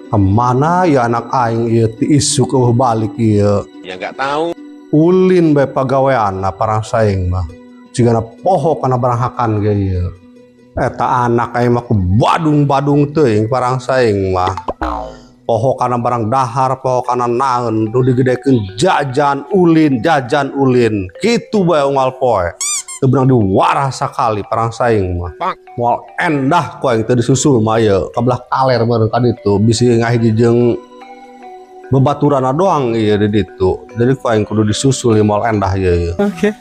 Kemana ya anak aing ieu ti isuk eueuh balik ieu. Ya nggak tahu. Ulin bae pagaweanna parangsaing mah. Jigana poho kana baranghakan ge ieu. Eta anak aing mah ku badung-badung teuing parangsaing mah. Poho kana barang dahar, poho kana naon, nu digedekeun jajan ulin, jajan ulin. Kitu bae unggal poe. Teu beunang diwarah sakali parangsaing mah. Moal endah ku aing teu disusul mah ieu. Ka belah kaler meureun ka ditu bisi ngahiji jeung bebaturanna doang ieu di ditu. Jadi ku aing kudu disusul ieu moal endah ieu. Oke.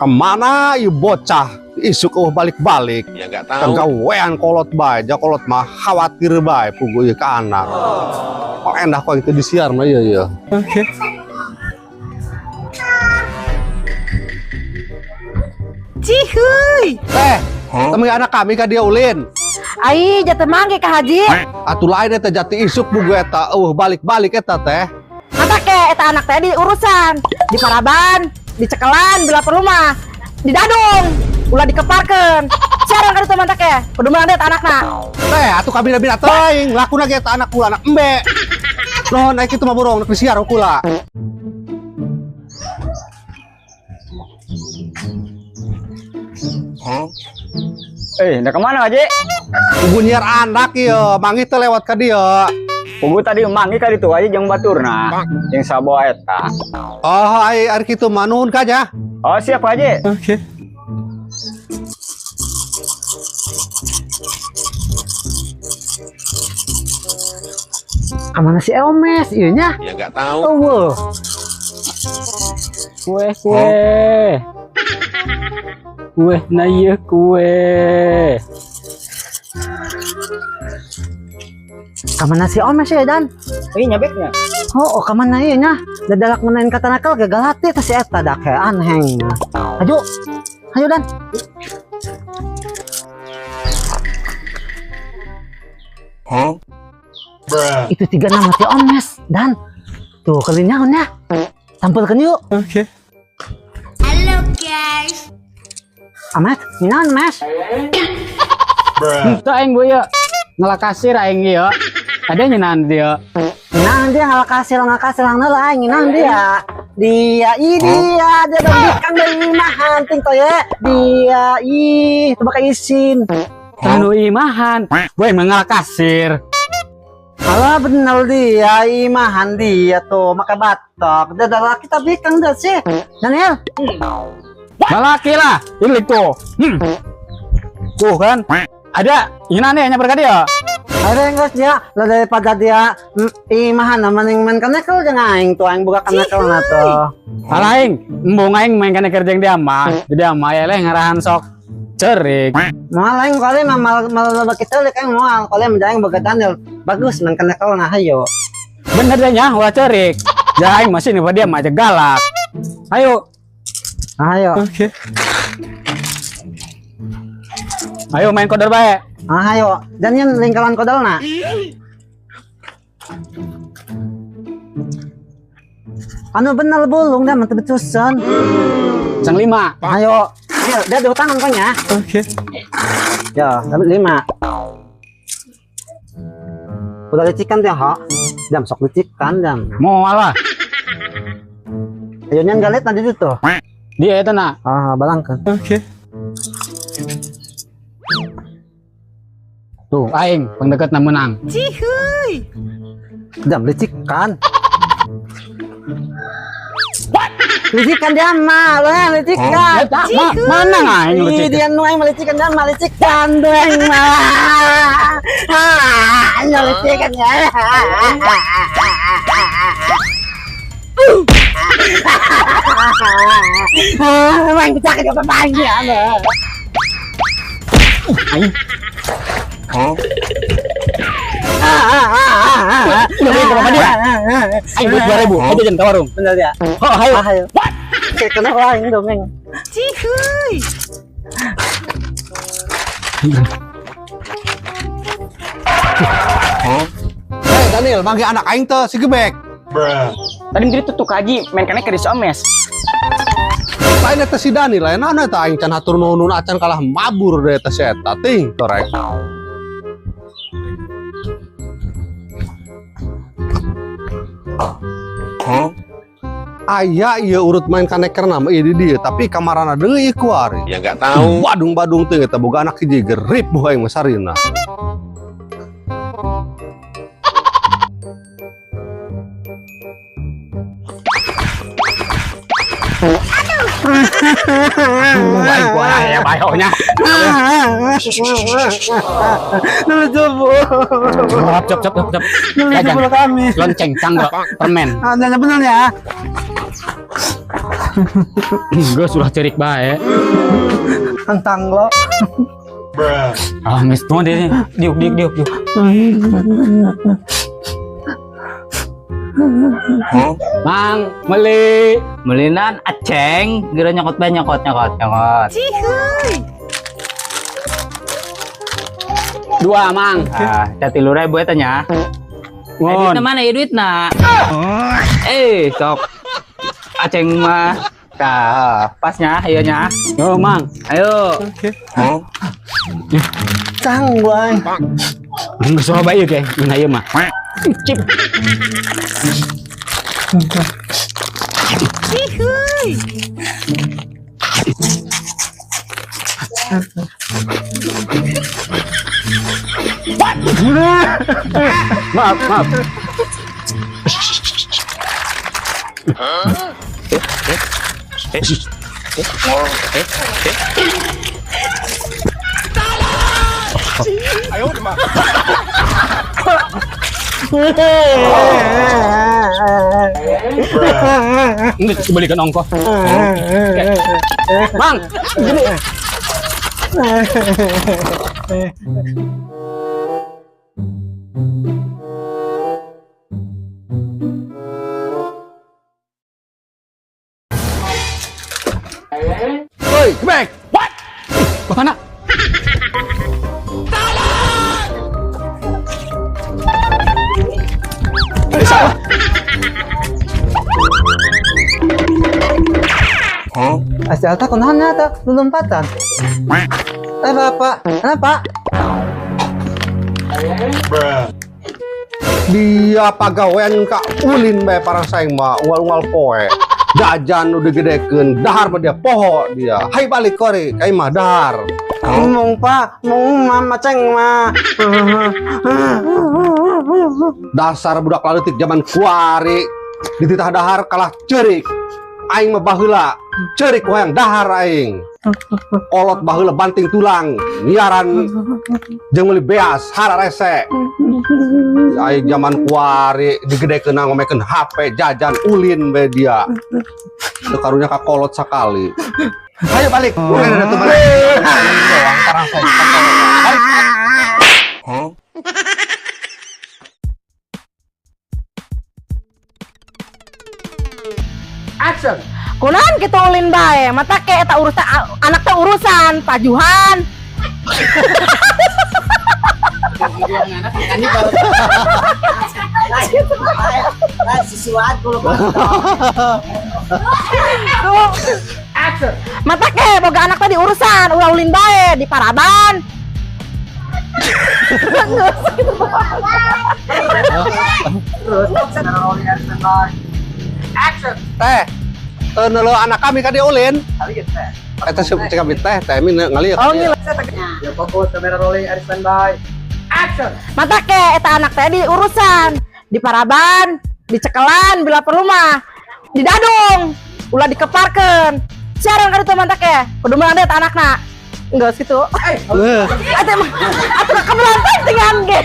Kemana ieu bocah isuk eueuh balik-balik. Ya nggak tahu. Kagawean kolot bae, ja kolot mah khawatir bae puguh ieu ka anak. Oh endah ku aing teu disiar mah ieu ieu. Oke. Cihuy. Teh, temen anak kami ka dia ulin. Ai jatuh mangge ka haji. Atuh lain eta jati isuk puguh eta eueuh balik-balik eta teh. Mata ke eta anak teh diurusan, di paraban, dicekelan bila perlu mah, didadung, ulah dikeparkeun. Siaran ka ditu mantap ke, kudu meunang deui eta anakna. Teh, atuh kabina-bina teuing, lakuna ge eta anak kula anak embe. Nuhun aya kitu mah borong disiar kula. Udah kemana Haji? Puguh nyiar anak ieu, mangi teh lewat ka dieu. Puguh tadi mangi ka ditu aja jeung baturna, jeung saboa eta. Oh, ai ari kitu mah nuhun ka nya. Oh, siap Haji. Oke. Kamana si Omes ieu nya? Ya nggak tahu. Eueuh. Kue kue. Kue na ieu kue. Kamana si Omes ya Dan? Ih, nyabeknya. Oh, kamana ieu nya? Dadalak menain kata nakal gagal hati teh si eta dak aneh. Ayo. Ayo Dan. Huh? Bruh. Itu tiga nama si Omes Dan. Tuh kelinya nya. Tampilkan yuk. Oke. Halo guys. Amat, minaon Mas? Henteu aing bu ieu. Ngelakasir aing ieu. Ada nyeunaan dia. Nah dia ngalakasir ngalakasir lang lah aing nang dia. Dia i dia dia dong dikang deui imahan ting toye. Dia ih teu bakal isin. Anu imahan. Gue mengalakasir. Alah bener dia imahan dia tuh maka batok. Dia dah laki tapi kang dah sih. Daniel. Balaki lah. Ini tuh. Tuh kan. Ada nyeunaan nya nyamper ka dia. Ada yang guys dia lah daripada dia imahan mending main kanekel jeung aing tuh aing buka kanekel na tuh. Alah aing, embung aing main kanekel jeung dia mah. Jadi dia mah eleh ngarahan sok cerik. Moal aing kali mah mal loba kitu lek aing moal kali mah aing boga Daniel. Bagus main kanekel na hayo. Bener deh nya, ulah cerik. Ja aing masih nih dia mah aja galak. Ayo. Ayo. Oke. Ayo main kodor bae. Ah, ayo. Dan yang lingkaran kodolna. Anu bener bulung dah mantep becusan. Sang 5. Ayo. Ayo, dia dua tangan konya. Oke. Ya, dapat 5. Udah licikan dia, ha? Jam sok licikan jam. Mau alah. Ayo nyan galet tadi itu. Dia itu nak. Ah, balangkeun. Oke. Tuh, aing pangdeketna menang. Cihuy. Jam licikan. Licikan dia mah, lah licikan. Oh. Mana aing licikan? Dia nu aing melicikan dia mah licikan doeng mah. Ah, licikan ya. Ah, main pecah ke depan dia. Aing. Huh? Udah beli ke dia. Aing duit 2000, ayo jajan ke warung. Bener ya? Oh, ayo. Ayo. Kenapa aing dongeng? Cihuy. Daniel, manggih anak aing teh si Gebek. Bruh. Tadi mikir tuh kaji main kene ke omes. Lain eta si Daniel, lain naon eta aing can hatur nuhun acan kalah mabur deh eta si eta ting torek. Huh? Aya ieu urut main kaneker nama ieu di dieu, tapi kamarana deui ku ari. Ya nggak tahu. Badung-badung teh eta boga anak hiji gerip buh aing mah sarina. Baik gua ya bayonya. Dulu coba. Cop cop cop cop. Dulu Jajan. coba kami. Lonceng canggo permen. Ah, jangan bener ya. Gue sudah cerik bae. Tentang lo. Bruh. Ah, geus tuh deh. Diuk diuk diuk diuk. Huh? Mang, meli. Melinan aceng, gira nyokot bae nyokot nyokot nyokot. Dua, Mang. Ah, 3.000 eta nya. Ngon. Duitna mana ya duitna? Eh, sok. Aceng mah. Tah, pasnya ieu nya. Yo, Mang. Ayo. Huh? Cang gua. Geus loba ieu ge, ngeunah ieu mah. Cip. Maaf, maaf. Ini belikan ongkoh. Mang, gini. Woi, Gebek. What? Mana? Huh? Asal tak kunaon nya tak lompatan. Eh bapak, kenapa? Bruh. Dia pagawean ka ulin bae parang saing mah unggal-unggal poe. Jajan nu digedekeun, dahar mah dia poho dia. Hai balik kori, ka imah dahar. Ngomong pak, mau mama ceng mah. Dasar budak laleutik zaman kuari dititah dahar kalah ceurik. Aing mah baheula ceurik ku hayang dahar aing. Kolot baheula banting tulang, nyiaran jeung meuli beas hararese. Aing zaman kuari digedekeun ngomekeun HP jajan ulin bae dia. Teu karunya ka kolot sakali. Ayo balik. Udah tuh balik. Doang parang saya. Balik. Huh? Kunaon kitu ulin bae, mata ke eta urusan anak teh urusan pajuhan. Mata ke boga anak teh diurusan, ulah ulin bae di paraban. Teh, teu neuleuh anak kami ka dieu ulin. Eta si cek kami teh, teh mi ngalieu. Oh ngila. Mata ke eta anak teh diurusan, di paraban, dicekelan bila perlu mah, didadung, ulah dikeparkeun. Siaran ka ditu mata ke, kudu meunang deui eta anakna. Geus kitu. Leuh. Atuh mah atuh kebelantan dengan ge.